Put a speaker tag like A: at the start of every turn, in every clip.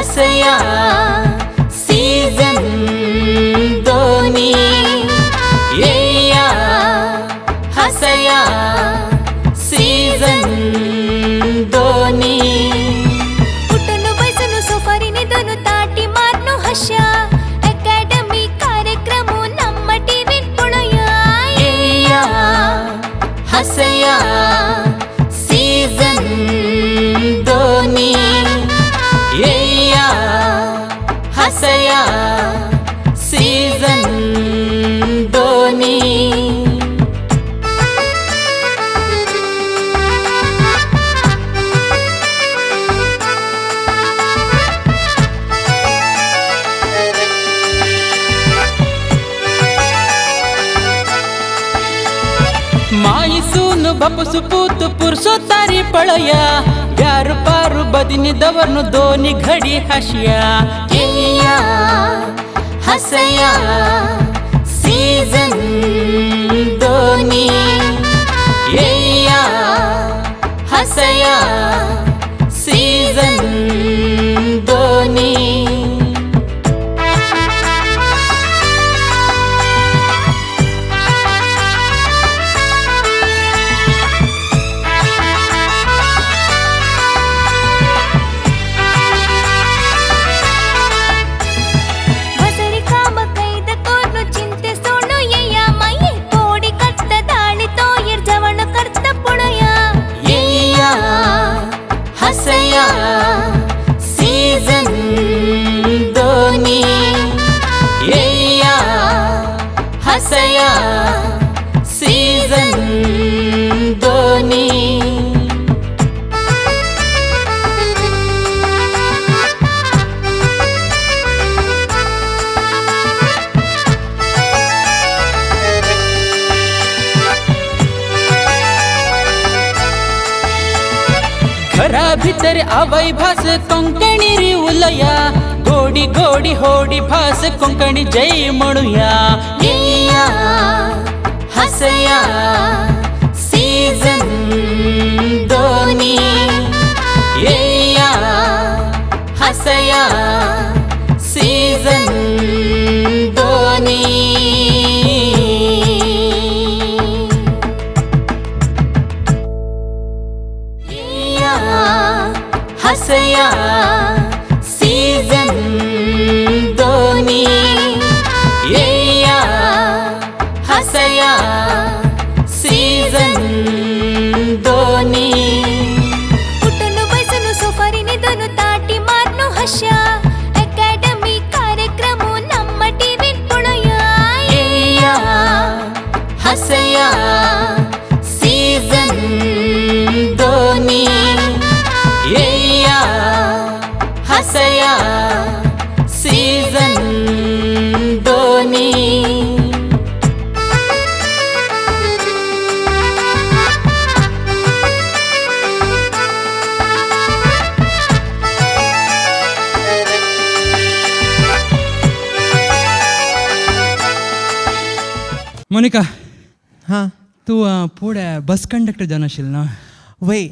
A: हसया season दोनी. येया हसया season दोनी.
B: उठून बसून सोफारीने दोन ताटी मारनु हशा अकॅडमी कार्यक्रम ನಮ್ಮ ಟಿವಿ ಪುಣಯ.
A: येया हसया सीझन दोनी. येया हसया सीझन दोनी. माईसून बापसु पूत पुरुषोत्तारी पळया व्यार पारू बदिनी दवरनु दोनी घडी हशिया. येया हसया सीझन दोनी. येया हसया सीझन दोनी.
B: वसरी काम कैद कोर्नु चिंते सोडू येया माये कोडी कट्ट दाळी तोयर जवण करत पुणया.
A: येया हसया सीझन दोनी. येया हसया सीझन दोनी. घरा भितर आवय भास कोंकणी री उलया गोडी गोडी होडी भास कोंकणी जय म्हणूया. येया हसया सीझन दोनी. येया हसया सीझन दोनी. येया हसया सीझन दोनी. येया हसया सीझन दोनी.
B: उठून बसून सोफारीने दोन ताटी मारनु हशा अकॅडमी कार्यक्रम ನಮ್ಮ ಟಿವಿ ಪುಣಯ.
A: येया हसया सीझन दोनी. येया हसया सीझन दोनी.
C: मोनिका,
D: हां.
C: तूं फुडें बस कंडक्टर जावन आशिल्लो ना?
D: वय,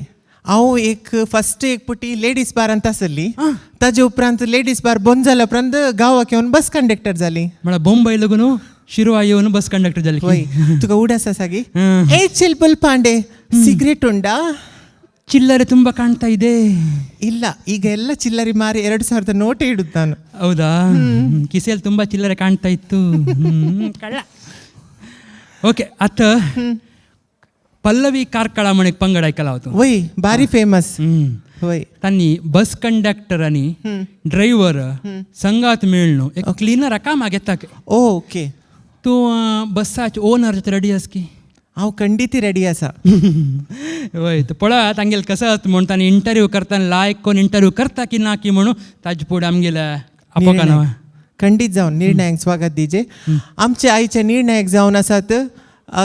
D: हांव एक फस्ट एक पुटी लेडीज बारांत आसली. ताजे उपरांत लेडीज बार बंद जाल्या उपरांत गांवाक येवन बस कंडक्टर जाली.
C: म्हळ्यार बोंबय लगून शिरवा येवन बस कंडक्टर जाली.
D: वय, तुका उडास आसा गी?
C: हं.
D: ए चिलबुल पांडे, सिगरेट ಉಂಡಾ?
C: ಚಿಲ್ಲರೆ ತುಂಬ ಕಾಣ್ತಾ ಇದೆ.
D: ಇಲ್ಲ, ಈಗ ಎಲ್ಲ ಚಿಲ್ಲರೆ ಮಾರಿ 2000 ನೋಟೇ ಇಡುದು ನಾನು.
C: ಹೌದಾ? ಕಿಸೆಯಲ್ಲಿ ತುಂಬಾ ಚಿಲ್ಲರೆ ಕಾಣ್ತಾ ಇತ್ತು. ಹ್ಮ್, ಕಳ್ಳ. ಓಕೆ, ಅತ್ತ ಪಲ್ಲವಿ ಕಾರ್ಕಳ म्हण एक पंगड ऐकला होतो.
D: वय, बारी फेमस. वय.
C: तांणी बस कंडक्टर आणि ड्रायव्हर संगात मेळ्ळो एक क्लिनर काम घेता.
D: ओके.
C: तूं बसाचे ओनर रेडी आस की?
D: हांव खंडीत रेडी आसा.
C: वय, तर पळय तांगेले कसं आसता म्हणून तांणी इंटरव्यू करता, लायक कोण इंटरव्यू करता की ना की म्हणून ताजे फुडें आमगेले आपोकाना.
D: निर्णायक. खंडीत जावन निर्णायक स्वागत दिजे. आमचे आयचे निर्णायक जावन आसात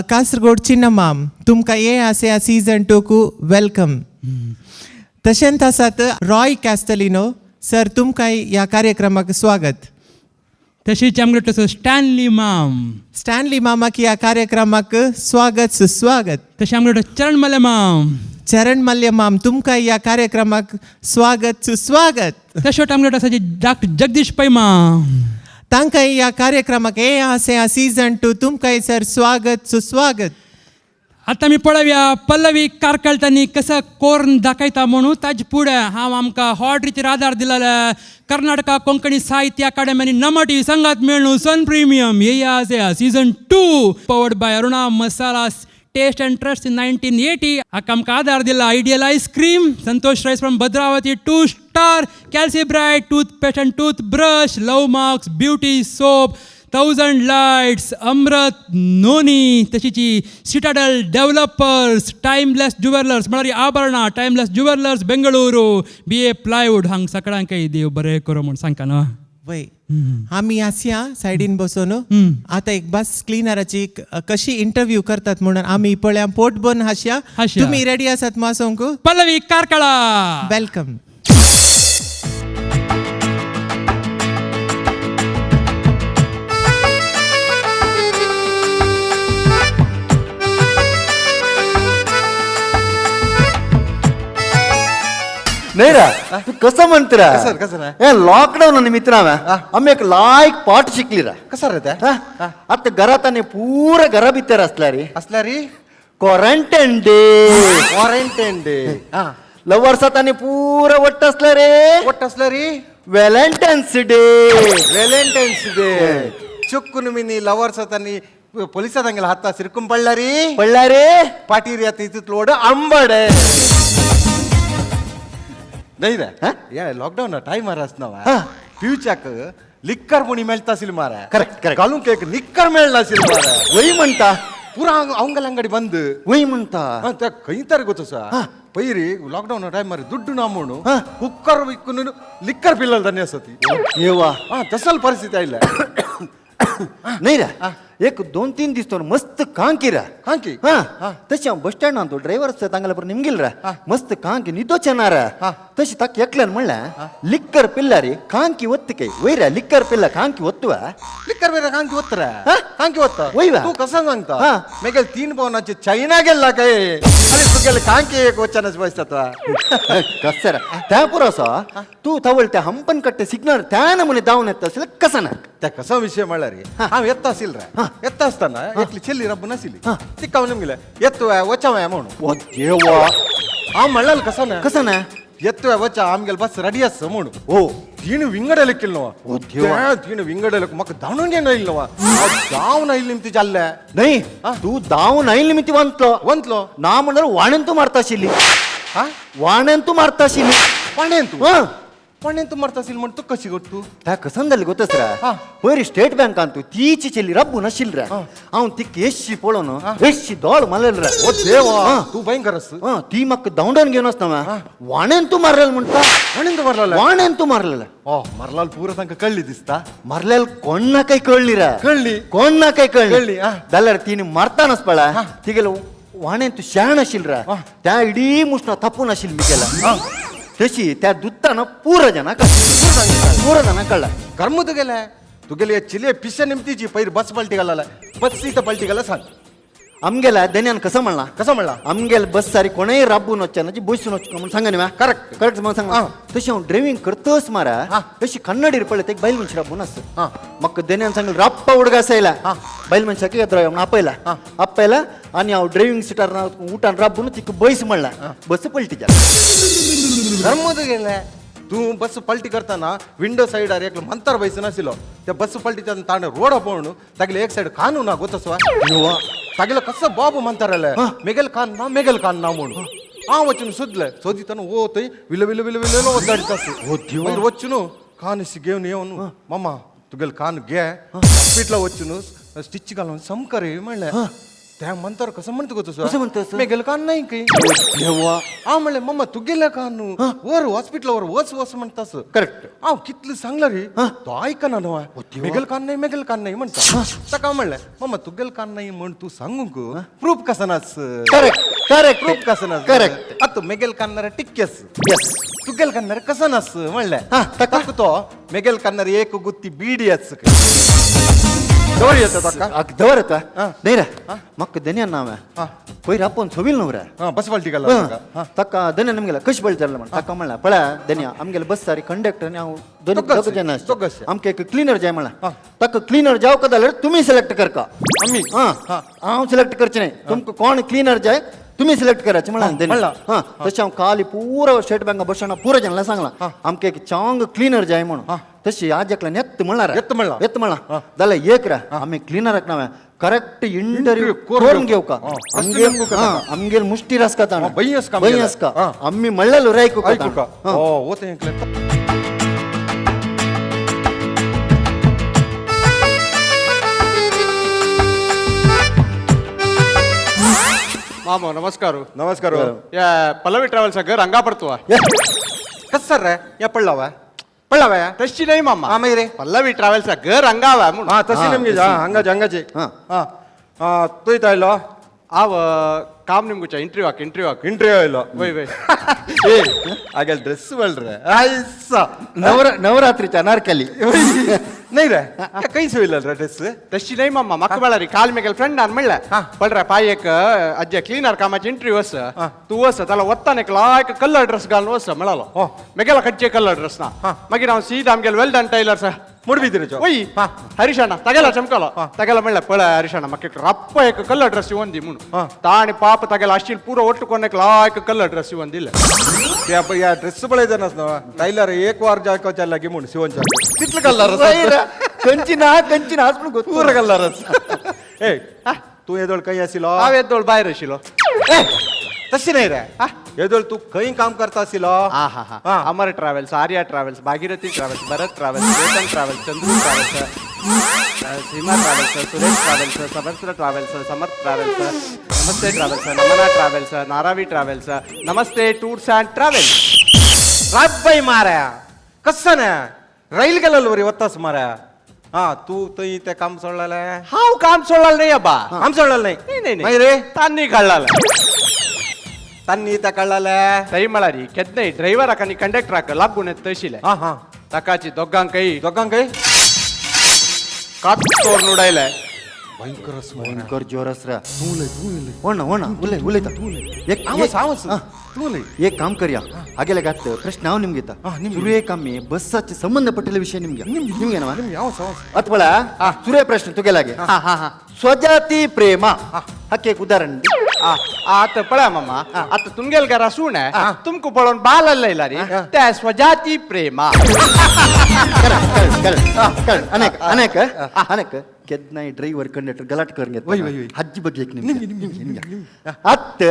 D: कासरगोड चिन्नमाम, तुमकां ये आसे ह्या सीझन टूकू welcome. तशेंच आसात रॉय कॅस्टलिनो सर, तुमकां ह्या कार्यक्रमाक स्वागत.
C: तशीच आमगेलो तसो स्टॅनली माम.
D: स्टॅनली मामाक ह्या कार्यक्रमाक स्वागत सुस्वागत.
C: तशें आमगेलो चरणमले माम.
D: चरण मल्य माम तुमकां ह्या कार्यक्रमाक स्वागत सुस्वागत.
C: तशें आमगेर आसा डॉक्टर जगदीश पै माम.
D: तांकां ह्या कार्यक्रमाक हे आसे सीझन 2 तुमकांय सर स्वागत सुस्वागत.
C: आतां आमी पळोवया पल्लवी कार्कळ तांणी कसं कोर्न दाखयता म्हणून. ताजे फुडें हांव आमकां हॉटरीचेर आदार दिलेले कर्नाटका कोंकणी साहित्य अकादमी आनी नमो टीव्ही संगात मेळून सन प्रिमियम हे आसा season 2 powered by Aruna Masala taste and trust in 1980. हाका आमकां आदार दिला ideal ice cream, Santosh rice from Bhadravati, 2 star, Calcibright toothpaste and toothbrush, love marks beauty soap, 1000 lights, Amrit noni, तशीच सिटाडल डेव्हलपर्स, टायमलेस ज्युवेलर्स म्हळ्यार आभरणां, timeless jewellers Bengaluru, BA plywood. हांग सगळ्यांकय देव बरें करूं म्हूण सांगता न्हू.
D: वय आमी आसया सायडीन बसून आतां एक बस क्लिनराची कशी इंटरव्यू करतात म्हणून आमी पळया पोट भरून हांसया.
C: हांसया.
D: तुमी रेडी आसात मासोंक?
C: पल्लवी कार्कळा
D: welcome.
E: नाही रा, तू कसं म्हणत रा?
F: कसं कसं रे?
E: हे लॉकडाऊन मित्र आम्ही एक लायक पाठ शिकली रा.
F: कसं रे त्या?
E: हा? आता घरात आणि पुरा घरा भितर असला रे
F: असला रे
E: क्वारंटाईन डे.
F: Quarantine day. हा.
E: लवर्सात आणि पुरा वट्ट असला रे.
F: वट्ट असला रे
E: व्हॅलेंटाईन्स डे.
F: Valentine's Day. चुक्कून मी लवर्सात आणि पोलिसात गेला हाता सिरकून पडला रे.
E: पडला रे.
F: पाटीर येत तिथं लोड आंबड नाही रे.
E: हा?
F: या लॉकडाऊन टाइम आरास ना
E: हा.
F: फ्युचाक लिक्कर पुणी मेळता असेल मारा.
E: Correct, correct.
F: घालूंक एक निक्कर मेळनाशील मारा.
E: वय म्हणता
F: पुरा अवंगल अंगडी बंद.
E: वय म्हणता.
F: हा, त्या खंय तरी गोतसा पೈರಿ ಲಾಕ್ಡೌನ್ ಟೈಮ್ ಮಾರಿ ದುಡ್ಡು ನಾಮೂಣು
E: हा.
F: ಕುಕ್ಕರ್ ಇಕ್ಕುನು ಲಿಕ್ಕರ್ ಬಿಲ್ಲಲ್ ದನ್ನಿ असती.
E: येवा.
F: हा तसल परिस्थिती आयल्या.
E: नाही रा, एक 2-3 दीस तो मस्त कांकी रा.
F: कांकी?
E: हा.
F: हा.
E: तशी हांव बस स्टँडान तो ड्रायव्हर आसता तांगेले बरोबर निमगील रा. मस्त कांकी निदोचे ना रा. तशी ताका एकल्यान म्हणल्यार लिक्कर पिल्ला रे कांकी ಒತ್ತು ಕೈ वयर लिक्कर पिल्ला कांकी ಒತ್ತುವ.
F: लिक्कर ಬೇರೆ कांकी ಒತ್ತರ.
E: हा?
F: कांकी ಒತ್ತ
E: वयवा.
F: तू कसं सांगता?
E: हा.
F: मेगेल 3 पावनाचे चायना गेला काय अरे तुगेले कांकी एक वचनच बसतात.
E: कसं त्या पुरोसो तू तवळ त्या हंपन कट्टे सिग्नल त्या नमुने धांवन येता असेल कसं ना.
F: त्या कसा विषय म्हणला रे हांव येता असेल रे. येता असताना एकली चेल्ली रब्बू नाशिल्ली तिका हांव निमगेले येतो वचाव म्हणून.
E: ओ देवा.
F: हांव म्हणलाल कसं ना.
E: कसं ना.
F: येतो वचा आमगेल बस रेडी आसा म्हणून.
E: ओ
F: तीन विंगडले किल्लो.
E: ओ देवा.
F: तीन विंगडले म्हाका धांवून घेवन आयिल्लो. धांवन आयिल्ली निमती जाल्ले.
E: नाही तू धांवन आयिल्ली निमित्ती वंतलो.
F: वंतलो.
E: ना म्हणल्यार वाणेन तूं मारता आशिल्ली.
F: हा
E: वाणेन तूं मारता आशिल्ली.
F: वाणेन तूं
E: हा.
F: वाणेन तूं मारता आशिल्ली म्हण तूं कशी करता तूं?
E: त्या कसं जालें गोतस रा.
F: हा.
E: पयर स्टेट बँकान तूं तीची चेली रब्बू नाशिल्ली रा. हांव तिका येशी पळोवन येशी दोळ मारलेलो रा.
F: ओ देवा.
E: हा.
F: तूं भयंकर आस.
E: हा, ती म्हाका धांवडावन घेवन आसता वाणेन तूं मारलेलो म्हणटा.
F: वाणेन तूं मारलेलो.
E: वाणेन तूं मारलेलो.
F: ओ मारलाल पुरो तांकां कळ्ळी दिसता.
E: मारलेल कोण ना काय कळ्ळी रा.
F: कळ्ळी.
E: कोण ना काय कळ्ळी.
F: कळ्ळी, हा.
E: जाल्यार तिने मारतानाच पळा तिगेलो वाणेन तूं शाण आशिल्ली रा. त्या इडी मुसणा थापून आशिल्ली मिगेला. तशी त्या दुत्ताना पुरा जना कळ्ळा. पुरा जना कळ्ळा.
F: कर्म तुगेले तुगेले चिले पिशे निमतीची पैर बस पलटी घाला बस इथं पलटी घाला सांग.
E: आमगेला दन्यान कसं म्हणला.
F: कसं म्हणला?
E: आमगेल बस सारी कोणय राबून वचना बसून वचना म्हणून सांगा न्ही.
F: करेक्ट.
E: करेक्ट म्हणून सांगा. तशी हांव ड्रायव्हिंग करतच मारा तशी कन्नडीर पळय एक बैल मनशी राबून आसता. म्हाका दन्यान सांगलें राप्पा उडगा आसायला बैल मनशाक येत म्हणून आपयला. आपयला आनी हांव ड्रायव्हिंग सिटार उठान राबून तिका बैस म्हणला बस पलटी जाली.
F: कर्म तुगेले तूं बस पलटी करताना विंडो सायडार एकलो मंतर बैस नाशिल्लो. त्या बस पलटीच्या ताणें रोड पळोवन तागेले एक सायड कानू ना गोतसवा तागेलो कसो बाबू म्हणतारले मेगेल कान ना मेगेल कान ना म्हणून. हांव वचून सोदले सोदितना ओ थंय विलो विलो विलो विलो वताडटा. मागीर वचून कान घेवन येवन मामा तुगेले कान घे हॉस्पिटला वचून स्टिच घालून समकर म्हणलें. त्या मंतर कसं म्हणतो
E: कसं म्हणतो?
F: मेगेले कान नाही काही. हांव म्हणलें मम्मा तुगेले कान वर हॉस्पिटला वर वच वच म्हणतास.
E: करेक्ट.
F: हांव कितलें सांगला रे तो आयकना न्हू. मेगेल कान नाही मेगेल कान नाही म्हणता. ताका हांव म्हणलें मामा तुगेल कान नाही म्हण तूं सांगूंक प्रूफ कसं नास.
E: Correct correct.
F: प्रूफ कसं नास.
E: करेक्ट.
F: आतां मेगेल कान्नार टिक्केस
E: येस.
F: तुगेल कान्नार कसं नास म्हणलें.
E: हा,
F: ताका तो मेगेल कान्नार एक गुत्ती बीडी आस. दवर येता ताका
E: दवर येता न्ही रे म्हाका धनयान नांव पयर आपोवन सोबील न्हू रे.
F: बस पलटी घाला
E: ताका धनयान आमगेला कशी पळय जालें म्हण ताका म्हणला पळय धनया आमगेले बस सारी कंडक्टर आनी हांव दोग जाण आमकां एक क्लिनर जाय म्हणला. ताका क्लिनर जावका जाल्यार तुमी सिलेक्ट करका.
F: आमी
E: हां हांव सिलेक्ट करचें न्ही, तुमकां कोण क्लिनर जाय तुम्ही सिलेक्ट करायचे म्हणला. हां तशें हांव काल पुरो स्टेट बँका बस स्टँडा पुरो जाणला सांगला आमकां एक चांग क्लिनर जाय म्हणून. तशी आज एकल्यान येत म्हणला रे,
F: येत म्हणला,
E: येत म्हणला जाल्यार एक रे आमी क्लिनराक नांव करेक्ट इंटरव्यू करून घेवका. आमगेर मुष्टी रसका ताणें बय्यस्का आमी म्हणलेलो रे आयकूका.
G: मामो नमस्कार.
F: नमस्कार.
G: या पल्लवी ट्रॅव्हल्स घर हंगा पडतो
F: कसं रे या पडलावा पडलावा
G: तशी नाही मामा.
F: हा मागीर रे
G: पल्लवी ट्रॅव्हल्स घर हंगावा म्हणून.
F: हा तशी निमगे हंगाचे हंगाचे.
E: हां
F: हां हां तूं इथं आयलो
G: हांव काम निमगुच्या इंटरव्यूक इंटरव्यूक
F: इंटरव्यू आयलो
G: वय वय.
F: ए आगेल ड्रेस वळरे आयसा
E: नवरात्रीच्या नारकली
F: नाही रे काही सोयला रे ड्रेस
G: तशी नाही मामा. म्हाका म्हळ्यार काल मेगेल फ्रेंडान म्हणलें पळरे पाय एक अज्जे क्लिनर कामाचे इंटरव्यू आसा तूं वच जाल्यार वत्तान एक लायक कलर ड्रेस घालून वच म्हळालो. मेगेला खंयचे कलर ड्रेस ना. मागीर हांव सीद आमगेल वेल डन टैलर
F: मुडबिद्रेचो
G: वय हरीशಣ್ಣ तगेला चमकलो तगेला म्हणलें पळय हरीशಣ್ಣ म्हाका एक रप्प एक कलर ड्रेस शिवून दी म्हणून. ताणें पाप तगेला आशिल पुरो ಒಟ್ಟು कोण लायक कलर ड्रेस शिवून दिले.
F: या ड्रेस पळयता नासना टैलर एक वार जायको लागी म्हूण शिवनच्या तितले कलर
E: कंची ना कंची ना पूण
F: पूर कलर. ए तूं येदोळ खंय आशिल्लो?
G: हांव येदोळ भायर आशिल्लो.
F: तशी नाही रे येदोळ तूं खंय काम करता आशिल्लो?
G: हा हा हा Amar travels, Arya travels, Bhagirathi travels, Bharat travels, Chetan travels, Chandru travels, Seema travels, Suresh travels, Samarth travels, Samarth travels, Namaste travels, Namana travels, Naravi travels, Namaste tours and travels.
F: राब्बाई माऱ्या कसं ना रैल गेलो वरी वत्तास माऱ्या. हा तू थंय ते काम सोडलेले?
G: हांव काम सोडलें नाही अब्बा.
F: काम सोडलें
G: नाही
F: नाही
G: नाही
F: रे
G: तान्नी काडलें.
F: तान्नी त्या काडलें
G: तै म्हळ्यार केन्नाय ड्रायव्हराक आनी कंडक्टराक लागून येता तशिल्लें.
F: हा हा
G: ताकाची दोगांकय
F: दोगांकय
G: कात तोडून उडयलें.
F: भयंकर
E: भयंकर जोर रे. हो ना हो ना उलय उलयता एक एक काम करया आगेले गात प्रश्न हांव निमगे सुरू एक आमी बसाचे संबंध पडलेले विषय निमगे निमगे ना अत पळा सुरू प्रश्न तुगे लागे. स्वजाती प्रेम हाके एक उदाहरण.
G: आतां पळय मामा आतां तुमगेल घरा सूण तुमकां पळोवन बाल लायला रे त्या स्वजाती प्रेमा.
E: अनेक अनेक अनेक केन्नाय ड्रायव्हर कंडक्टर गलाट करून घेता हाजी बघ एक निमगे. आत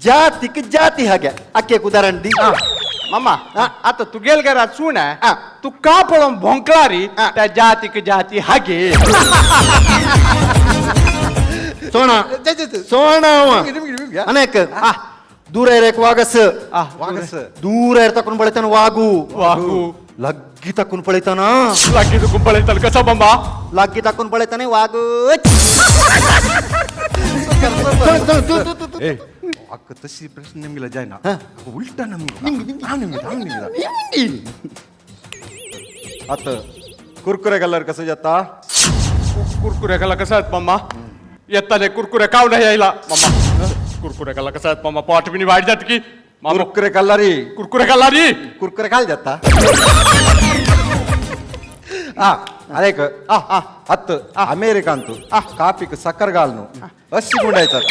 E: जातीक जाती हागे आके एक उदाहरण दी.
G: मामा आता तुगेल घरात सूण तुका पळोवन भोंकला रे त्या जातीक जाती हागे.
E: सोणा सोणा अनेक दूर एक वागस
F: वागस
E: दूर तकून पळयताना वागू
G: वागू
E: लग्गी तकून पळयताना
G: लग्गी तकून पळयताना कसो बाबा
E: लग्गी तकून पळयताना वागू.
F: अक्क तशी प्रश्न निमगिला जायना उलटा नमगे. आता कुरकुरे कलर कसं जाता?
G: कुरकुरे कलर कसं आहेत मम्मा? येताने कुरकुरे काव नाही यायला मम्मा. कुरकुरे कलर कसं आहेत मम्मा? पोट बिनी वाढ जात की
F: कुरकुरे कलरी
G: कुरकुरे कलरी
F: कुरकुरे खाल जाता. हा अनेक अत्त अमेरिकांतु कापिक ಸಕ್ಕರೆ ಗಾಲ್ನು ಹಸಿ ಗುಂಡಾಯ್ತದ.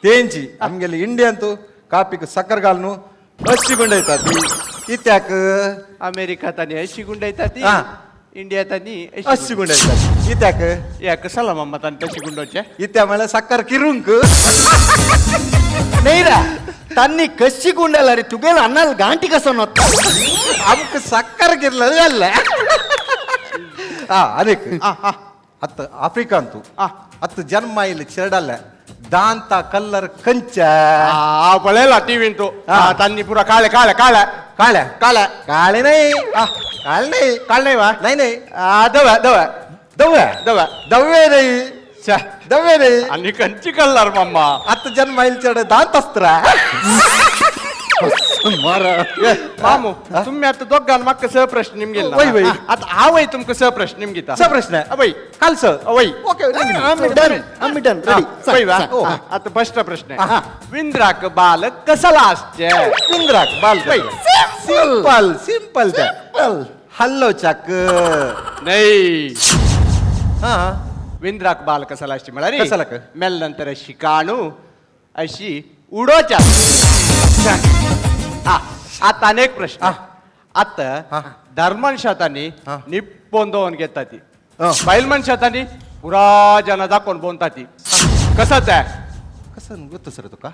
F: ತೇಂಜಿ ನಮ್ಗೆಲ್ಲ ಇಂಡಿಯಂತು ಕಾಪಿಕ್ ಸಕ್ಕರೆ ಗಾಲ್ನು ಹಸಿ ಗುಂಡಾಯ್ತತಿ. ಇತ್ಯಾಕ
G: ಅಮೆರಿಕಾ ತಾನಿ ಹಸಿ ಗುಂಡಾಯ್ತತಿ, ಇಂಡಿಯಾ ತಾನಿ
F: ಹಸಿ ಗುಂಡಾಯ್ತತಿ. ಇತ್ಯಾಕ
G: ಯಾಕೆ ಸಲ ಮಮ್ಮ ತಾನು ತಸಿ ಗುಂಡೋಚೆ
F: ಇತ್ಯ ಮೇಲೆ ಸಕ್ಕರೆ ಕಿರುಂಕ್
E: ನೈರ ತನ್ನಿ ಕಸಿ ಗುಂಡಲ್ಲ ರೀ ತುಗೇಲ ಅನ್ನಲ್ ಗಾಂಟಿ ಕಸ
F: ಅಮ್ಕ ಸಕ್ಕರೆ ಕಿರ್ಲದು ಅಲ್ಲ. ಅನೇಕ ಅತ್ತ ಆಫ್ರಿಕಾ ಅಂತು ಅತ್ತ ಜನ್ಮ ಇಲ್ಲಿ ಚೆರಡಲ್ಲ ದಾಂತ ಕಲ್ಲರ್ ಕಂಚ
G: ಪಳೆಲ್ಲ ಟಿವಿ ತನ್ನಿ ಪೂರ ಕಾಳೆ ಕಾಳೆ ಕಾಳೆ
F: ಕಾಳೆ
G: ಕಾಳೆ
F: ಕಾಳೆ ನೈ ಕಾಳೆ ನೈ
G: ಕಾಳೆ ನೈವಾ
F: ನೈ ನೈ
G: ದವೆ ದವೆ
F: ದವ್ವೆ
G: ದವೆ
F: ದವ್ವೆ ನೈ ದವ್ವೆ ನೈ
G: ಅಲ್ಲಿ ಕಂಚಿ ಕಲ್ಲರ್ ಮಮ್ಮ
F: ಹತ್ತು ಜನ್ಮ ಇಲ್ಲಿ ಚೆರಡ ದಾಂತಸ್ತ್ರ.
E: मारा
G: मामू तुम्ही आता दोघांना माका स प्रश्न निमगेल
F: वय, वय.
G: आता आवय तुमका स प्रश्न निमगिता
F: स प्रश्न
G: वय
F: काल स
G: वय
F: ओके
E: आम्ही डन, आम्ही डन, रेडी.
G: वय वा. आता फर्स्ट प्रश्न आहे. विंद्राक बाल कसला असते?
F: विंद्राक बाल
G: वय.
F: सिंपल सिंपल हल्लो चाक
G: नाही
F: हा
G: विंद्राक बाल कसला असते म्हणाली
F: कसला क?
G: मेल नंतर अशी काणू अशी उडोच्या. हा, आता अनेक प्रश्न. आता धर्मन शेतांनी निप्पोन दोन घेतात ती, बैलमन शेतांनी पुरा जना दाखवून बोलतात ती, कसंच आहे?
F: कसं गोत सर तुका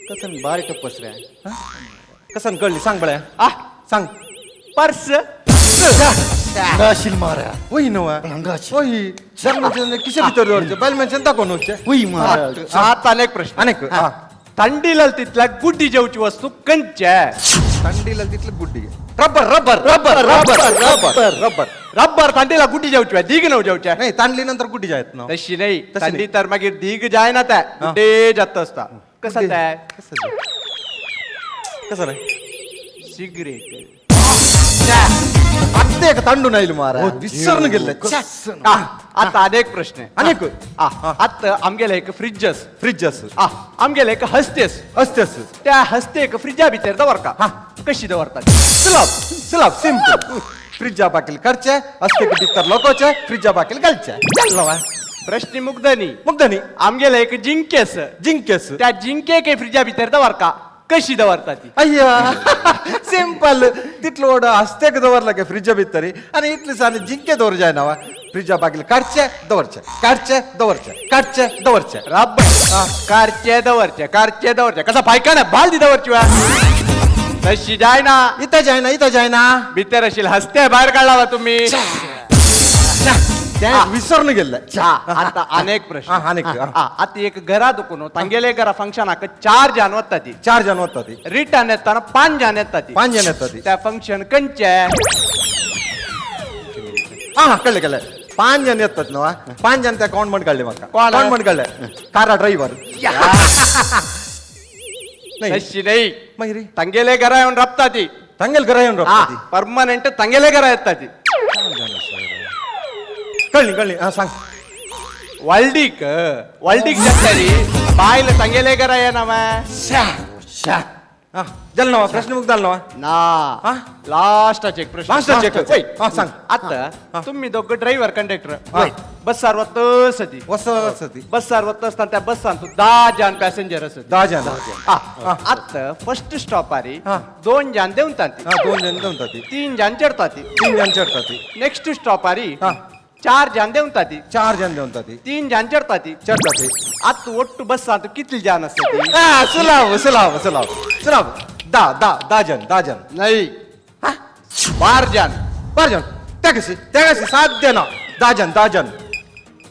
E: कसं बारी टप्पस रे.
F: कसं कळली सांग बळ्या.
G: आ
F: सांग.
G: पर्स.
E: हंगाशील मारा.
F: वही नवा
E: हंगाशील.
F: वही धर्मन किशे भितर दवरचे बैल मनशान दाखोवन वचचे.
E: वही मारा.
G: आता अनेक प्रश्न.
F: अनेक हा.
G: थंडीला तिथल्या गुड्डी जेवची वस्तू कंच्या?
F: थंडीला तिथलं गुड्डी rubber rubber rubber rubber rubber rubber
G: rubber थंडीला गुड्डी जेवची दीग नव जेवच्या.
F: नाही ताणली नंतर गुड्डी जायत ना.
G: तशी नाही.
F: तशी
G: थंडी
F: नाही.
G: तर मागीर दीग जाय ना त्या गुड्डे जात असता. कसं त्या?
F: कसं कसं नाही
G: सिगरेट.
F: आत्ते एक तांडून आईल मारा विसरून गेले.
G: आता अनेक प्रश्न.
F: अनेक.
G: आता आमगेले एक फ्रिज अस.
F: फ्रिज अस.
G: आमगेले एक हस्तेस.
F: असतेस.
G: त्या हस्ते एक फ्रिजा भितर दवरका कशी दवरतात?
F: सुलाब सुलाब सिंपल फ्रिजा बाकील करचे असते की भितर लोकोचे फ्रिजा बाकील घालचे.
G: प्रश्न मुग्धनी.
F: मुग्धनी.
G: आमगेले एक जिंकेस.
F: जिंकेस.
G: त्या जिंके के फ्रिजा भितर दवरका कशी दवरतात ती?
F: अय्या सिंपल तितलो वडो हस्तेक दवरला की फ्रिजा भितरी आणि इतले साने जिंके दवर जाय ना फ्रिजा बाकील काडचे दवरचे काडचे दवरचे काडचे दवरचे.
G: रबर कारचे दवरचे कारचे दवरचे कसा फायका ना बालदी दवरची वा तशी जाय ना.
F: इथं जाय ना इथं जाय ना
G: भितर असेल हस्ते बाहेर काढला वा तुम्ही.
F: त्या विसरून गेले.
G: आता अनेक प्रश्न.
F: अनेक.
G: आता एक घरा दुखून तांगेले घरा फंक्शनाक 4 जण वता ती.
F: 4 जण वता ती.
G: रिटर्न येताना 5 जण येता ती.
F: 5 जण येता ती.
G: त्या फंक्शन कंचे?
F: हा कळले कळले 5 जण येतात ना 5 जण त्या कोण म्हण काढले म्हाका
G: कोण
F: म्हण काढले कारा ड्रायव्हर.
G: तशी नाही.
F: मागीर
G: तांगेले घरा येवन राबता ती.
F: तांगेले घरा येवन राबता ती.
G: परमनंट तांगेले घरा येता ती.
F: कळली कळली हा सांग.
G: वल्डीक वल्डीक जाता बायल तांगेले घरा येना मा.
F: जाल ना प्रश्न मुक्त जाल ना.
G: ना लास्टाचे एक प्रश्न.
F: लास्टाचे एक. हा सांग.
G: आता तुम्ही दोघं ड्रायव्हर कंडक्टर बसार वत सती.
F: वसती.
G: बसार वत असताना त्या बसान तू 10 जण पॅसेंजर असत.
F: 10 जण.
G: आता फर्स्ट स्टॉपारी 2 जण देवतात.
F: 2 जण देवतात.
G: 3 जण चढतात.
F: 3 जण चढतात.
G: नेक्स्ट स्टॉपारी 4 जण देवतात.
F: 4 जण देवतात.
G: 3 जण चढतात.
F: चढतात.
G: आता ಒಟ್ಟು बस ಅಂತ किती जण असतात?
F: सुलाव सुलाव सुलाव सुलाव 10 10 10 जण 10 जण.
G: नाही 12 जण.
F: 12 जण. त्या कशी त्या कशी साध्य ना 10 जण 10 जण.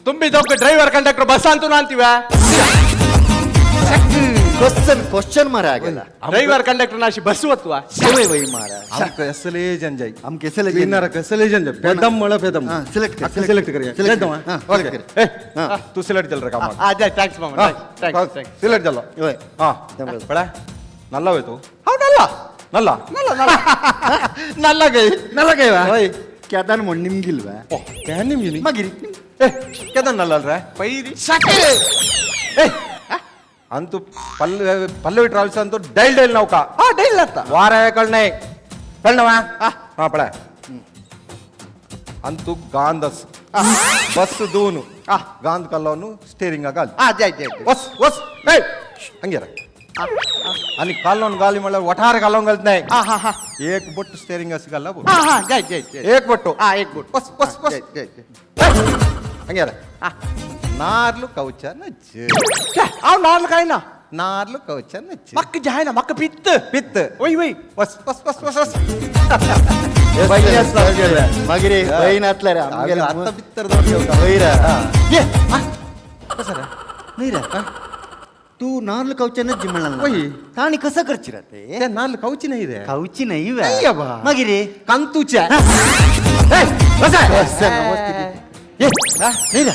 G: तुम्ही दोघं driver conductor bus Antu आणतीवा.
E: Question question मारा गेला.
G: ड्रायव्हर कंडक्टर अशी बसवत वा.
E: वय वय मारा.
F: आमक असले जण जाई.
E: आमक असले जण.
F: विनर कसले जण जाई. पेदम मला पेदम.
E: सिलेक्ट कर.
F: सिलेक्ट कर.
E: Select
F: okay.
E: कर.
F: ए तू सिलेक्ट चल रे काम.
G: हा जा thanks मामा. Thanks thanks.
F: Select झालो.
E: होय.
F: हा बडा नल्ला होय तो.
G: हो नल्ला.
F: नल्ला
G: नल्ला नल्ला
F: नल्ला गई
E: नल्ला गई वा.
F: होय.
E: केदान म्हण निमगिल वा.
F: ओ can निमगिनी
E: मागीर
F: ए केदान नल्ला रे
G: पैरी
F: सके ए अंतु पल्लवी ट्रॅव्हल्स अंतु डैल डैल नौका.
G: हा डैल आता
F: वार कळणे कळणवा. हा पळा अंतु गांधस बस ದೂನು ಗಾಂಧ್ ಕಲ್ಲವನ್ನು ಸ್ಟೇರಿಂಗ್ गाल.
G: हा जाय जाय
F: वस वस ए हंगेर आणि कालोन गाली म्हणल्यार वठार घालून घालत नाही. एक बोट स्टेरिंग अशी घालला.
G: हा हा जाय जाय
F: एक बोट.
G: हा एक बोट.
F: बस बस बस हंगेर नार्లు కౌచ నచ్చు.
G: आव नार्ल काय ना
F: नार्లు కౌచ నచ్చు.
G: मक्क जाय ना मक्क पित्त
F: पित्त.
G: वय वय
F: बस बस बस बस बस
E: मागीर बहीण आतला रे
F: आता बित्तर
E: वय रे. ये कसं रे नाही रे तू नार्ल कवच्यानच म्हणला
F: वय.
E: ताणी कसं करची रे ते?
F: नार्ल कवची नाही रे.
E: कवची नाही
F: नाही बा.
E: मागीर
F: कंतूच्या.
E: ये नाही रे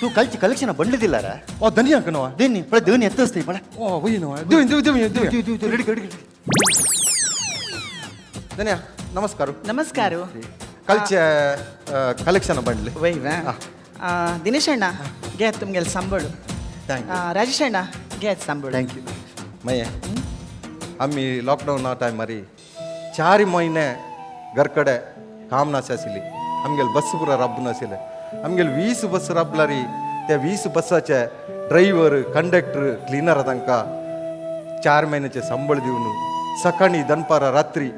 E: तू कालची कलेक्शन बंडल दिला रे.
F: ओ धनी अंक नवा.
E: देनी पळ धनी येतच नाही पळ.
F: ओ होई नवा. देऊ देऊ देऊ देऊ
E: देऊ देऊ रेडी रेडी.
F: धन्या नमस्कार.
H: नमस्कार.
F: कालचे कलेक्शन ಬಂಡ್ಲಿ
H: वय दिनेश अण्णा घेत तुमगेले सांबळ. राजेश अण्णा घेत सांबळ.
E: Thank you.
F: मये आम्ही लॉकडाऊन टायमारी 4 महिने घरकडे काम नासे आशिल्ली. आमगेले बस पुरा राबून आशिल्ले. आमगेले 20 बस राबलारी त्या 20 बसाचे ड्रायव्हर कंडक्टर क्लिनर तांकां 4 महिन्याचे संबळ दिवन सकाळी दनपारा रात्री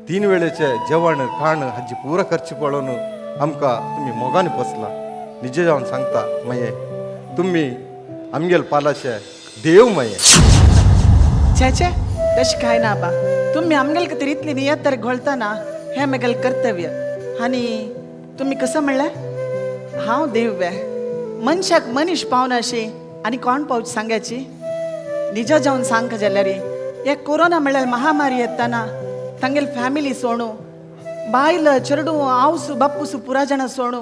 F: 3 वेळेचे जेवण खाण हाजी पुरा खर्च पळोवन आमकां तुमी मोगान पोसला. निज जावन सांगता मये तुमी आमगेल पालाचे देव मये.
H: छे छे तशें कांय ना बा. तुमी आमगेल खातीर इतली नियत तर घोळटा हें म्हगेलें कर्तव्य. आनी तुमी कसो म्हणलें हांव देव वे मनशाक मनीस पावनाशी आनी कोण पावच सांगाची. निज जावन सांगका जाल्यार हे कोरोना म्हणल्यार महामारी येताना तांगेले फॅमिली सोणू बायल चेडूं आवसू बापूसू पुरा जाणां सोणू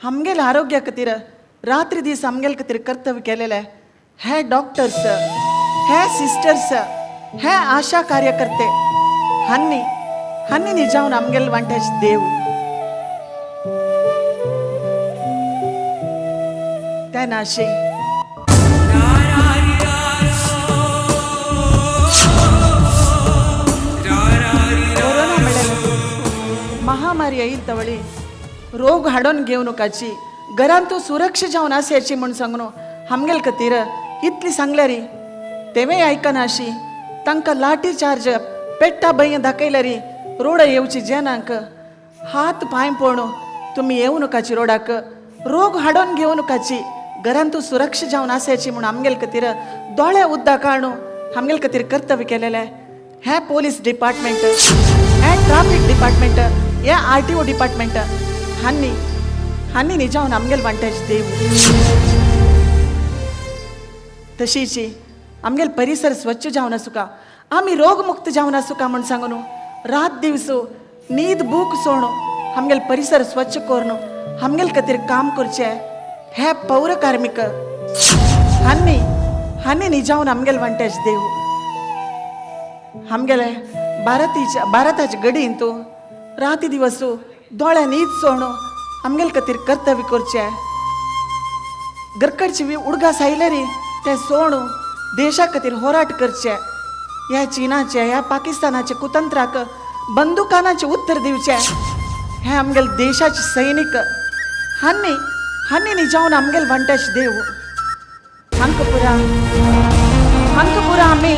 H: आमगेले आरोग्या खातीर रात्री दीस आमगेले खातीर कर्तव्य केलेले हे डॉक्टर्स हे सिस्टर्स हे आशा कार्यकर्ते हांनी हांनी निजावन आमगेले वांट्याचे देव. तेन्ना अशें कोरोना म्हणल्यार महामारी येईल तवळी रोग हाडून घेवं नकाची घरांत तूं सुरक्षीत जावन आसाची म्हूण सांगून आमगेले खातीर इतली सांगल्यारी तेवें आयकना अशी तांकां लाठी चार्ज पेट्टा भंय दाखयल्यारी रोडा येवची जेनांक हात पांय पळोवन तुमी येवं नकाची रोडाक रोग हाडून घेवं नकाची घरांत तूं सुरक्षीत जावन आसाची म्हूण आमगेले खातीर दोळे उद्दां काडून आमगेले खातीर कर्तव्य केलेलें हें पोलीस डिपार्टमेंट हें ट्राफीक डिपार्टमेंट हें RTO department हांनी हांनी निजावन आमगेले वांट्याचे देव. तशीची आमगेले परिसर स्वच्छ जावन आसूका आमी रोगमुक्त जावन आसूका म्हूण सांगून रात दिवस न्हीद भूक सोणू आमगेले परिसर स्वच्छ करून आमगेले खातीर काम करचें हे पौर कार्मिक हांनी हांनी निजावन आमगेले वांट्याचे देव. आमगेले भारतीच्या भारताच्या गडीन तूं राती दिवस दोळ्या न्हीद सोणू आमगेले खातीर कर्तव्य करचें. घरकडची उडगास आयल्यारी ते सोणू देशा खातीर होराट करचे ह्या चीनाचे ह्या पाकिस्तानाचे कुतंत्राक बंदुकानाचे उत्तर दिवचे हे आमगेले देशाचे सैनीक हांनी हांनी निजावन आमगेले वांट्याचे देव. हांकां पुरा हांकां पुरा आमी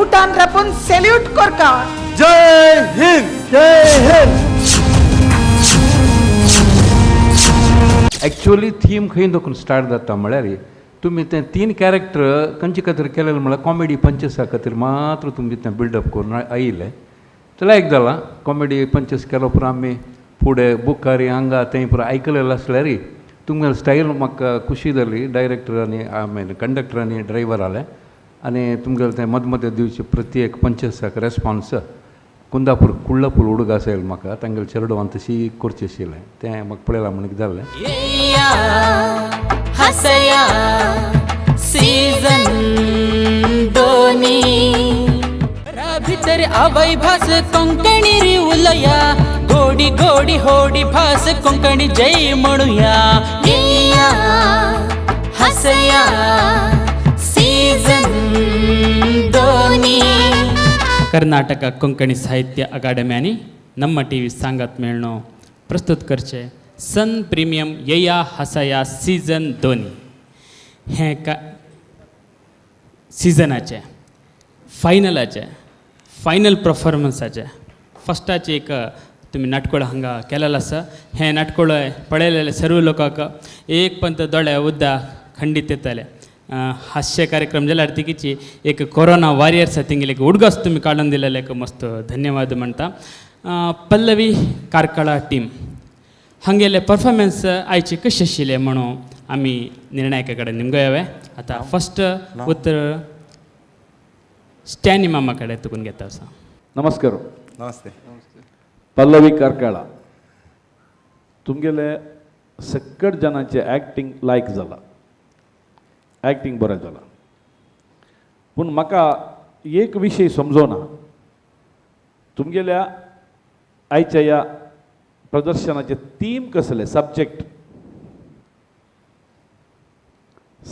H: उठान रापून सॅल्यूट करका.
F: जय हिंद. जय हिंद.
I: एक्चुअली थीम खंय दोकून स्टार्ट जाता म्हळ्यार तुमी तें 3 कॅरेक्टर खंयचे खातीर केलेलें म्हळ्यार कॉमेडी पंचेसा खातीर मात्र तुमी तें बिल्डअप करून आयिल्लें. ते लायक जालां कॉमेडी पंचेस केलो उपरांत आमी फुडें बुकारी हांगा थंय पुरो आयकलेलें आसल्यार तुमगेले स्टायल म्हाका खुशी जाली. डायरेक्टर आनी I mean conductor आनी ड्रायव्हर आले आनी तुमगेलें तें मदमदें दिवचे प्रत्येक पंचेसाक रेस्पोन्स कुंदापूर कुळ्ळापूर उडगास आयल म्हाका तांगेले चेडवान तशी करचें आशिल्लें तें म्हाका पळयलां म्हण जालें.
A: हसया सीझन दोनी भितर आवय भास कोंकणी री उलया गोडी गोडी होडी भास कोंकणी जय म्हणूया. येया हसया सीझन दोनी.
J: कर्नाटक कोंकणी साहित्य अकादमी आनी नम्मा टीव्ही सांगात मेळणो प्रस्तुत करचे सन प्रिमियम येया हसया सीझन दोनी हें का सिजनाचें फायनलाचें फायनल परफॉर्मन्साचें फस्टाचें एक तुमी नाटकोळ हांगा केलेलें आसा. हें नाटकोळ पळयलेलें सर्व लोकांक एक पंत दोळे उद्दा खंडीत येताले. हास्य कार्यक्रम जाल्यार तिकीची एक कोरोना वॉरियर्स तिंगेले एक उडगास तुमी काडून दिलेले एक मस्त धन्यवाद म्हणटा. पल्लवी कार्कळा टीम हांगेले परफॉर्मन्स आयचे कशें आशिल्लें म्हणून आमी निर्णायका कडेन निमगयावे. आतां फस्ट उत्तर स्टॅनी मामा कडेन तुकून घेता आसा.
K: नमस्कार.
F: नमस्ते.
K: पल्लवी कार्कळा तुमगेले सकट जाणांचे ॲक्टींग लायक जाला, ॲक्टींग बरें जालां, पूण म्हाका एक विशय समजोना. तुमगेल्या आयच्या ह्या प्रदर्शनाचे थीम कसले सब्जेक्ट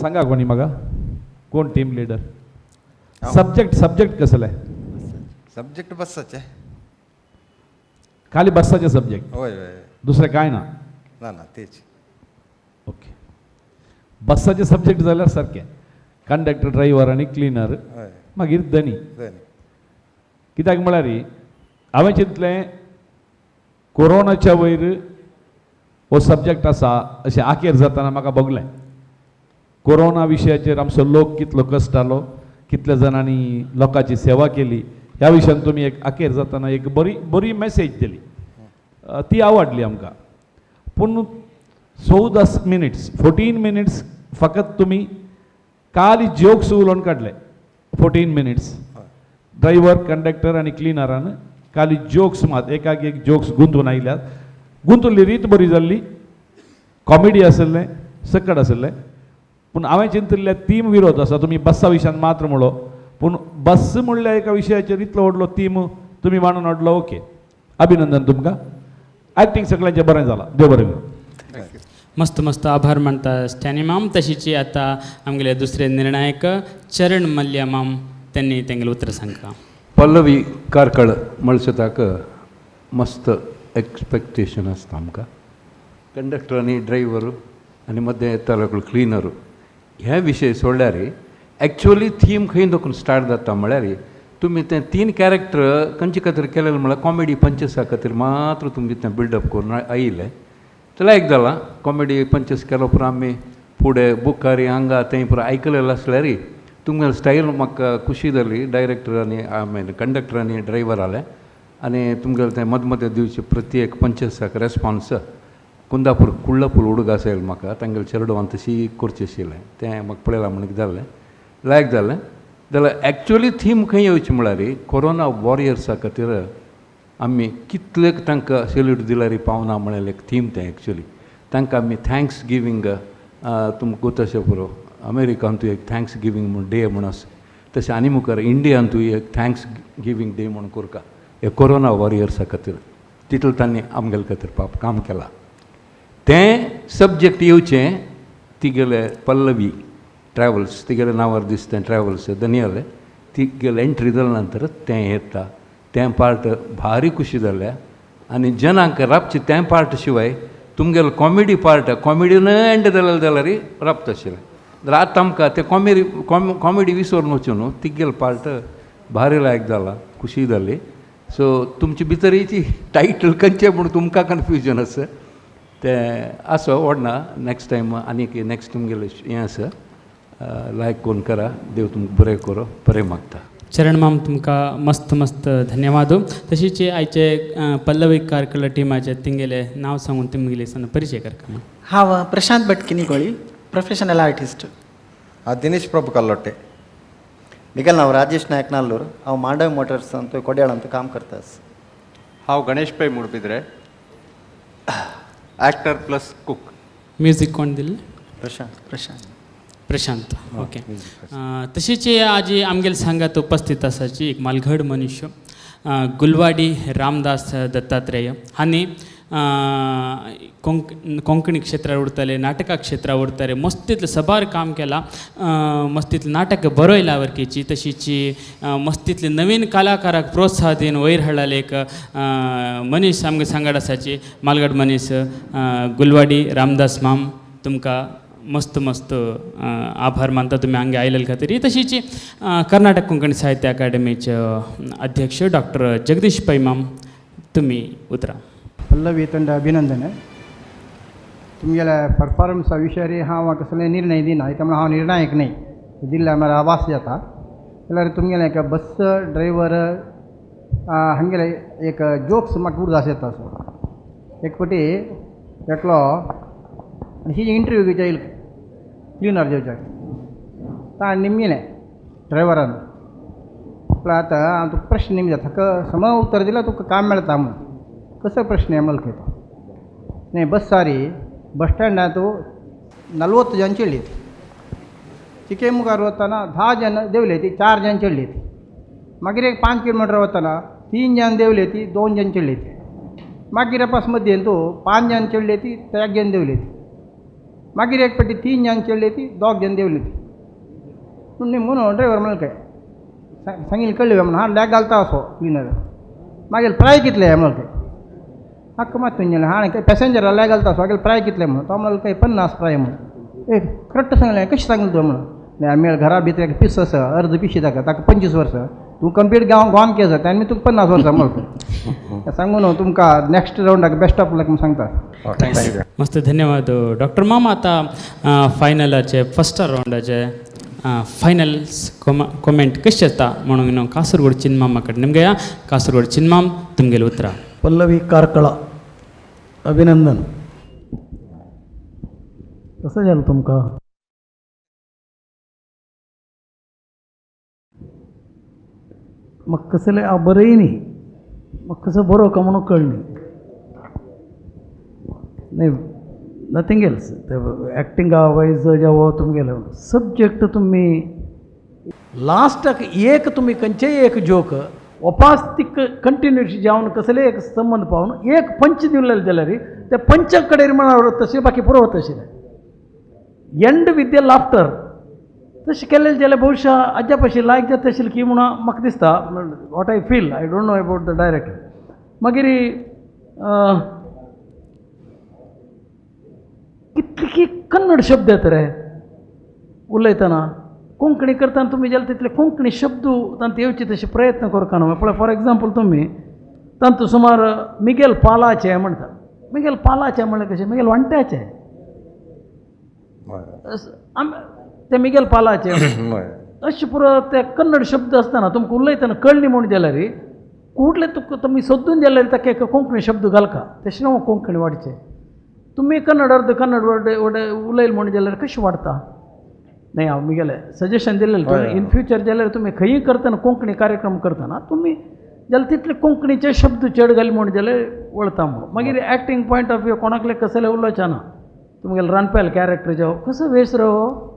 K: सांगा कोणी म्हाका कोण टीम लिडर सब्जेक्ट सब्जेक्ट कसले
F: सब्जेक्ट बस्साचे
K: खाली बस्साचे सब्जेक्ट
F: हय हय
K: दुसरें कांय ना
F: ना ना तेच
K: ओके बस्साचे सब्जेक्ट जाल्यार सारकें कंडक्टर ड्रायव्हर आनी क्लिनर
F: हय
K: मागीर धनी
F: धनी
K: कित्याक म्हळ्यार हांवें चिंतलें कोरोनाच्या वयर हो सब्जेक्ट आसा अशें आखेर जातना म्हाका भोगलें कोरोना विशयाचेर आमचो लोक कितलो कश्टालो कितल्या जाणांनी लोकांची सेवा केली ह्या विशयान तुमी एक आखेर जातना एक बरी बरी मॅसेज दिली ती आवडली आमकां पूण 14 मिनिट्स 14 मिनिट्स फकत तुमी काली जोक्स उलोवन काडले 14 मिनिट्स ड्रायव्हर कंडक्टर आनी क्लिनरान काली जोक्स मात एकाक एक जोक्स गुंतून आयल्यात गुंतुल्ली रीत बरी जाल्ली कॉमेडी आशिल्लें सकट आशिल्लें पूण हांवें चिंतिल्लें थीम विरोध आसा तुमी बस्सा विशयान मात्र म्हणलो पूण बस म्हणल्या एका विशयाचेर इतलो व्हडलो थीम तुमी मांडून हाडलो ओके अभिनंदन तुमकां एक्टींग सगळ्यांचें बरें जालां देव बरें करूं.
J: मस्त मस्त आभार मानता स्टॅनी माम. तशीच आतां आमगेले दुसरे निर्णायक चरण मल्ल्या माम त्यांनी तेंगेले उतर सांगता.
I: पल्लवी कार्कळ मळसताक मस्त एक्सपेक्टेशन आसता आमकां कंडक्टर आनी ड्रायव्हर आनी मदें येतालो क्लिनर ह्या विशय सोडल्यार एक्चुअली थीम खंय दोकून स्टार्ट जाता म्हळ्यार तुमी तें तीन कॅरेक्टर खंयचे खातीर केलें म्हळ्यार कॉमेडी पंचेसा खातीर मात्र तुमी तें बिल्डअप करून आयिल्लें ते लायक जालां कॉमेडी पंचेस केलो उपरांत आमी फुडें बुकारी हांगा थंय पुरो आयकलेलें आसल्यार तुमगेलो स्टायल म्हाका खुशी जाली डायरेक्टर आनी I mean conductor आनी ड्रायव्हर आले आनी तुमगेलें तें मद मदें दिवचे प्रत्येक पंचेसाक रेस्पोन्स कुंदापूर कुळ्ळापूर हुडग आसा म्हाका तांगेले चेरडूवान तशी करचें आशिल्लें तें म्हाका पळयलां म्हणून जालें लायक जालें जाल्यार एक्चुअली थीम खंय येवची म्हळ्यार कोरोना वॉरियर्सा खातीर आमी कितले तांकां सॅल्यूट दिल्यार पावना म्हळ्यार एक थीम तें एक्चुअली तांकां आमी thanks giving तुमकां गोत अशें पुरो अमेरिकांतूय एक thanks giving म्हूण डे म्हूण आसा तशें आनी मुखार इंडियांतूय एक thanks giving day म्हूण करता हे कोरोना वॉरियर्सा खातीर तितलें तांणी आमगेले खातीर पाप काम केलां तें सब्जेक्ट येवचें तिगेले पल्लवी ट्रॅवल्स तिगेले नांवार दिसता ट्रॅवल्स दनियाले तिगेले एंट्री जाल्या नंतर तें येता तें पार्ट भारी खुशी जाल्या आनी जनांक राबचें तें पार्ट शिवाय तुमगेलो कॉमेडी पार्ट कॉमेडीन एंड जालें जाल्यार राबता आशिल्लें जाल्यार आतां आमकां तें कॉमेडी कॉमेडी विसरून वचून न्हू तिगेलो पार्ट भारी लायक जाला खुशी जाली सो तुमचे भितर ती टायटल खंयचें म्हूण तुमकां कन्फ्युजन आसा तें आसो व्हडना नॅक्स्ट टायम आनीक नॅक्स्ट तुमगेलें हें आसा लायक करून करा देव तुमकां बरें करो बरें मागता.
J: चरण माम तुमकां मस्त मस्त धन्यवाद. तशीच आयचे पल्लवी कार्कळ टिमाचे तिंगेले नांव सांगून तुमगेले सण परिचय करता.
H: हांव प्रशांत भटकिनी गोळी प्रोफेशनल आर्टिस्ट.
F: हांव दिनेश प्रभु कल्लोट्टे.
E: मिगेल नांव राजेश नायक नाल्लूर हांव मांडवी मोटर्सांत कोड्याळांत काम करता.
G: हांव Ganesh Pai Moodbidri actor plus cook.
J: Music कोण दिल्लें?
E: प्रशांत.
H: प्रशांत
J: प्रशांत ओके. तशीच आजी आमगेले सांगात उपस्थित आसाची एक मालघड मनुष्य गुलवाडी रामदास दत्तात्रेय हांणी कोंकणी क्षेत्रार उरताले नाटका क्षेत्रार उरताले मस्तीतलें सबार काम केलां मस्तीतलें नाटक बरयलां वरकीची तशीच मस्तीतले नवीन कलाकाराक प्रोत्साहन दिवन वयर हाडलेले एक मनीस आमगे सांगाड आसाची मालगड मनीस गुलवाडी रामदास माम तुमकां मस्त मस्त आभार मानता तुमी हांगा आयिल्ले खातीर. तशीच कर्नाटक कोंकणी साहित्य अकादेमीचे अध्यक्ष डॉक्टर जगदीश पै माम तुमी उतरा.
L: पल्लवी ತಂಡ ಅಭಿನಂದನೆ. तुमगेल्या परफॉर्मन्सा विशयार हांव कसले निर्णय दिना कित्याक म्हणून हांव निर्णायक न्हय दिल्यार म्हळ्यार आवास जाता. जाल्यार तुमगेलें एक बस ड्रायव्हर हांगेले एक जोक्स म्हाका उडगास येता असो एक फावटी एकलो ही इंटरव्यू घेवच्या येयल क्लिनर जेवच्याक ताणें निमगेलें ड्रायव्हरान म्हळ्यार आतां हांव तुका प्रश्न निमता ताका सम उत्तर दिल्यार तुका काम मेळटा म्हूण. कसो प्रश्न म्हणलो न्ही बस सारी बस स्टँडांत 40 जन चडली चिके मुखार वतना 10 जन देंवले ती 4 जन चडली मागीर एक 5 किलोमिटर वतना 3 जन देंवले ती 2 जन चडली. मागीर अपास मध्येन तूं 5 जाण चेडले ती 3 जाण देंवले ती मागीर एक पाटी 3 जाण चेडले ती 2 जाण देंवले ती. पूण न्ही म्हणून ड्रायवर म्हणलें काय सांगील कळ्ळें म्हणून हां लॅग घालता असो क्लिनर. मागीर प्राय कितले म्हणलें काय हाका मातून गेलें हां काय पॅसेंजरा लॅग घालता असो मागीर प्राय कितले म्हणून तो म्हणलो काय 50 प्राय म्हणून. ए करेक्ट सांगलें कशें सांगलें तुवें म्हणून नाही आमी घरा भितर एक पीस आसा अर्द पिशी ताका ताका 25 वर्सां तूं कंप्लीट गांव गोवन केस जाता आनी तुका 50 वर्सां म्हणलो. सांगू न्हू तुमकां नॅक्स्ट रावंडाक बेस्ट ऑफ लक म्हूण सांगता.
J: मस्त धन्यवाद डॉक्टर मामा. आतां फायनलाचे फर्स्ट रावंडाचे फायनल कमेंट कशें येता म्हणून न्हू कासरगोड चिन्मामा कडेन निमगे कासरगोड चिन्माम तुमगेले उतरां.
M: पल्लवी कार्कळा अभिनंदन. कसं जालें तुमकां? म्हाका कसलें हांव बरय न्ही, म्हाका कसो बरोवंक म्हणून कळ्ळें न्ही. नथींग एल्स ते एक्टिंगा वायज जावं तुमगेलें सब्जेक्ट तुमी लास्टाक एक तुमी खंयचेय एक जोक वपास तिक कंटिन्युटी जावन कसले एक संबंद पावन एक पंच दिवलेले जाल्यार ते पंचा कडेन म्हळ्यार तशें बाकी पुरो वता आशिल्लें. एंड विथ the laughter तशें केलें जाल्यार बहुशा हाज्या पाशी लायक जाता आशिल्लें की म्हणून म्हाका दिसता. What I feel I don't know about the director. मागीर कितले कन्नड शब्द येता रे उलयतना. कोंकणी करतना तुमी जाल्यार तितले कोंकणी शब्द तांतू येवचे तशे प्रयत्न करता न्हू. पळय फॉर एग्जाम्पल तुमी तांतू सुमार मिगेल पालाचे म्हणटा. मिगेल पालाचे म्हणल्यार कशें मिगेल वांट्याचे ते मिगेल पालाचे अशें पुरो ते कन्नड शब्द आसतना तुमकां उलयतना कळ्ळी म्हूण जाल्यार कुडले तुका तुमी सोदून जाल्यार ताका एक कोंकणी शब्द घालका तशें न्हू कोंकणी वाडचे. तुमी कन्नड अर्द कन्नड वर्ड उलयल म्हूण जाल्यार कशें वाडटा न्ही. हांव मुगेलें सजेशन दिलेलें तुमी इन फ्युचर जाल्यार तुमी खंयी करतना कोंकणी कार्यक्रम करतना तुमी जाल्यार तितले कोंकणीचे शब्द चड घाले म्हूण जाल्यार वळता म्हणून. मागीर एक्टींग पॉयंट ऑफ व्यू कोणाकले कसले उलोवचें ना. तुमगेले रांदप्याले कॅरेक्टर जावं कसो वेस रे हो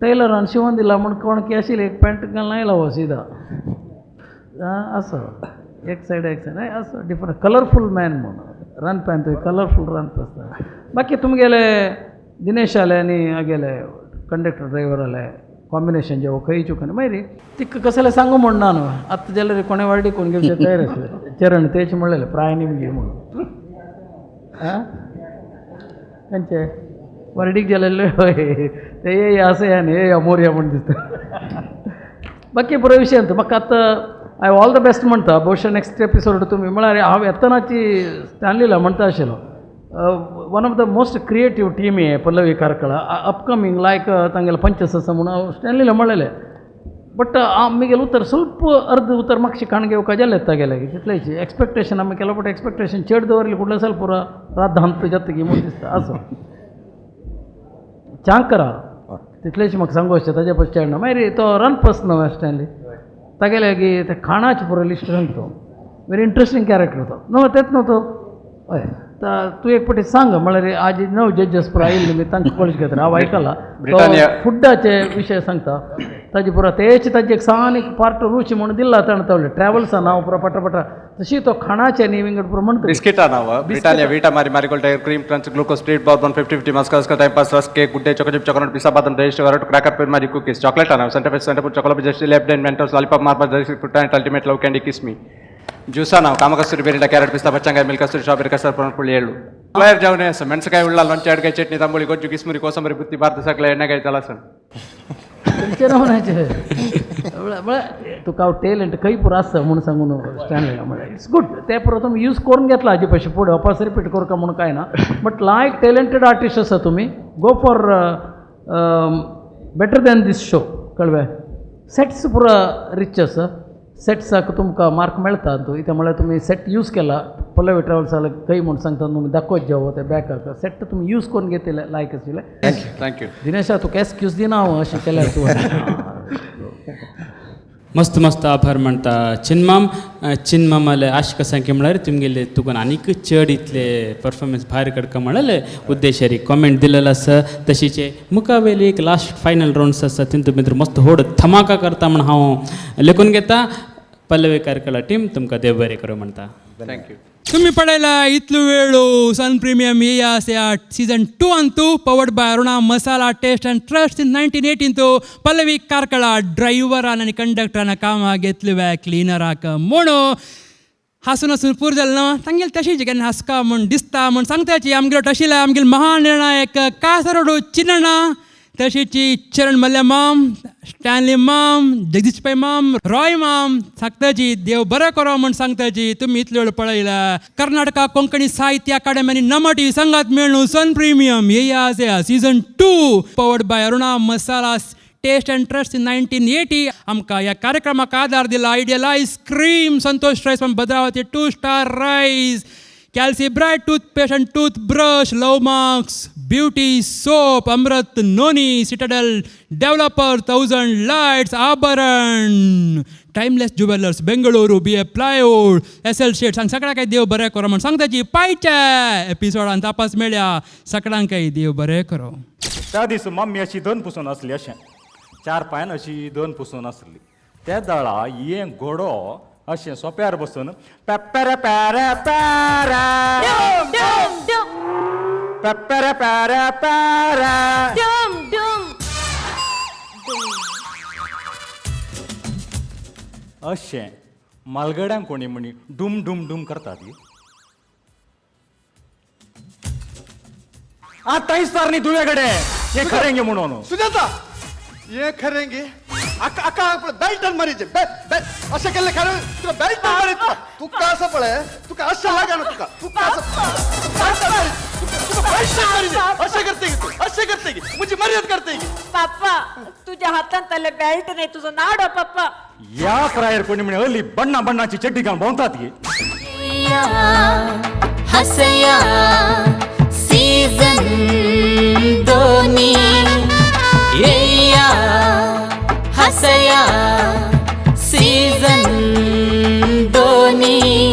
M: टेलरान शिंवून दिला म्हूण कोण की आशिल्ली एक पॅन्ट घालून आयला हो सिदा आसो एक सायड एक सायड आसो डिफरंट कलरफूल मॅन म्हूण रांदप्यान तुवें कलरफूल रांदपी आसता. बाकी तुमगेले दिनेश आले आनी हागेले कंडक्टर ड्रायवर आले कॉम्बिनेशन जेवो खंय चुकना. मागीर तिका कसलें सांगू म्हूण ना न्हू आतां जाल्यार कोणें वाडी कोण घेवचें तयार आसलें चरण तेच म्हणलेलें प्राय न्ही म्हणून आं खंयचे वर्डीक गेलेले हय ते ये आसा या न्ही ये मोरया म्हूण दिसता. बाकी बरो विशय न्हू. म्हाका आतां I all the best म्हणटा. बहुशा नेक्स्ट एपिसोड तुमी म्हळ्यार हांव येतनाची स्टॅनलीला म्हणटा आशिल्लो one of the most creative team हे पल्लवी कार्कळा अपकमींग लायक तांगेले पंचस आसा म्हणून हांव स्टॅनलीला म्हणलेलें. बट आमगेलें उतर ಸ್ವಲ್ಪ अर्द उतर मातशें काण घेवका जालें तागेलें तितलेंच एक्सपेक्टेशन आमी केलो बट एक्सपेक्टेशन चड दवरली कुडले सल पुरो रात जाता की म्हूण दिसता. आसो चांकरा तितलेंच म्हाका सांगू अशें ताजे पयस चड ना. मागीर तो रनपस न्हू स्टॅनली तागेले की ते खाणाचें पुरो लिस्ट सांगता वेरी इंट्रस्टींग कॅरेक्टर तो न्हू तेंच न्हू तो हय. तूं एक पटी सांग म्हळ्यार आज नव जज्जस पुरो आयिल्ले मी तांकां कळचे घेतले हांव आयकलां फुडाचे विशय सांगता ताजे पुरो तेच ताजे एक सान एक पार्ट रुची म्हणून दिला ताणें तवले ट्रॅवल्सा नांव पुरो पटापटा तशी तो खाणाचें न्ही विंगड पुरो म्हणटा
G: बिस्किटा नांव Britannia Vita Marie Marigold Tiger cream crunch glucose street bourbon 50-50 मस्का time pass rusk cake Good Day choco chip chocolate pista badam digest వరట్ cracker pear Marie cookies chocolate now Centre Centre chocolate just left and Mentos lollipop marble just fruit ultimate love candy kiss me ಜ್ಯೂಸಾ ನಾವು ಕಾಮಕಸ್ತೂರಿ ಬೇರಿಡ carrot ಪಿಸ್ತಾ ಬಚ್ಚಂಗಾಯಿ milk ಕಸ್ತೂರಿ strawberry custard ಪುಳಿ ಏಳು flavour ಜಾವನೆ ಮೆಣಸಕಾಯಿ ಉಳ್ಳ ಲೊಂಚ ಎಡ್ಕಾಯಿ ಚಟ್ನಿ ತಂಬುಳಿ ಗೊಜ್ಜು ಕಿಸ್ಮುರಿ ಕೋಸಂಬರಿ ಬುತ್ತಿ ಭಾರತ ಸಕಲ ಎಣ್ಣೆಕಾಯಿ ತಲಾಸನ್
M: म्हणायचें तुका हांव टॅलंट खंय पुरो आसा म्हूण सांगून स्टॅन्ड म्हळ्यार it's good ते पुरो तुमी यूज करून घेतला हाजे पयशे फुडें वापस रिपीट करका म्हणून कांय ना बट लायक टॅलंटेड आर्टिस्ट आसा तुमी go for better than this show कळ्ळें. सेट्स पुरो रिच आसा सेट्साक तुमकां मार्क मेळटा कित्याक म्हळ्यार तुमी सेट यूज केला पल्लवी ट्रॅवल्साक खंय म्हूण सांगता तुमी दाखोवच जावो ते बॅकाक सेट तुमी यूज करून घेतिल्ले लायक आशिल्ले.
G: Thank you
M: दिनेशा तुका एक्सक्यूज दिना हांव अशें केल्यार तूं.
J: मस्त मस्त आभार म्हणटा चिन्माम. चिन्मामाले आशका सांगे म्हळ्यार तुमगेले तुका आनीक चड इतले परफॉर्मन्स भायर काडका म्हणले उद्देशारी कॉमेंट दिलेलो आसा. तशीचे मुखावेली एक लास्ट फायनल रावंड्स आसा तितून भितर मस्त होड धमाका करता म्हण हांव लेखून घेता. पल्लवी कार्कळा टीम तुमकां देव बरें करूं म्हणटा.
G: Thank you.
C: तुम्ही पळयला इतलो वेळो सन प्रिमियम येया या season 2 Antu powered by Aruna Masala taste and trust in 1918 तो पल्लवी कार्कळा ड्रायव्हरान आनी कंडक्टरान कामां घेतली वे क्लिनराक म्हणून हासून हासून पूर जालें ना तांगेले तशीच केन्ना हांसका म्हूण दिसता म्हूण सांगताची आमगेलो तशिला आमगेलो महानिर्णायक कासरोडू चिन्ना तशीची चरण मल्ल्या माम, स्टॅनली माम, जगदीश पै माम, रॉय माम सांगताची देव बरें करो म्हूण सांगताची. तुमी इतलो वेळ पळयला कर्नाटका कोंकणी साहित्य अकादमी आनी नमटी संगात मेळून सन प्रिमियम येया season 2 powered by Aruna Masala taste and trust in 1980. आमकां ह्या कार्यक्रमाक आदार दिला ideal ice cream, Santosh rice from Bhadravati, 2 star rice, Calci bright toothpaste and toothbrush, love marks, beauty soap, Amrit noni, citadel developer, 1000 lights, Abharan, timeless jewellers, Bengaluru, B A plywood, S L shades. आनी सगळ्यांक देव बरें करो म्हूण सांगताची. पायच्या एपिसोडान तपास मेळ्या. सगळ्यांकय देव बरें करो.
N: त्या दीस मम्मी अशी दोन पुसून आसली, अशें चार पांयान अशी दोन पुसून आसली. त्या दळा हे घोडो अशें सोप्यार बसून पेप्पेरे पेरे पेरे पेप्पेरे पेरे पेरे अशें मालगड्यांक कोणी म्हणी डूम डूम डूम करता ती. आतां दिसता न्ही तुवे कडेन हें खरें गे म्हणून.
F: सुजाता हे खरें गे. आका बेल्टन मारीचे अशें केल्लें खरें. तुका बेल्टन मारीत तुका असो पळय, तुका अशें लागना, तुका तुका बेल्टन मारीचे अशें करते तूं, अशें करते की म्हजी मर्याद करते की.
O: पप्पा तुझ्या हातांतले बेल्ट नाही, तुझं नाड पप्पा.
N: ह्या प्रायर कोणी म्हणे अली बण्णा बण्णाची चड्डी घालून भोंवतात की.
A: हसया सीझन 2 येया हसया सीझन 2.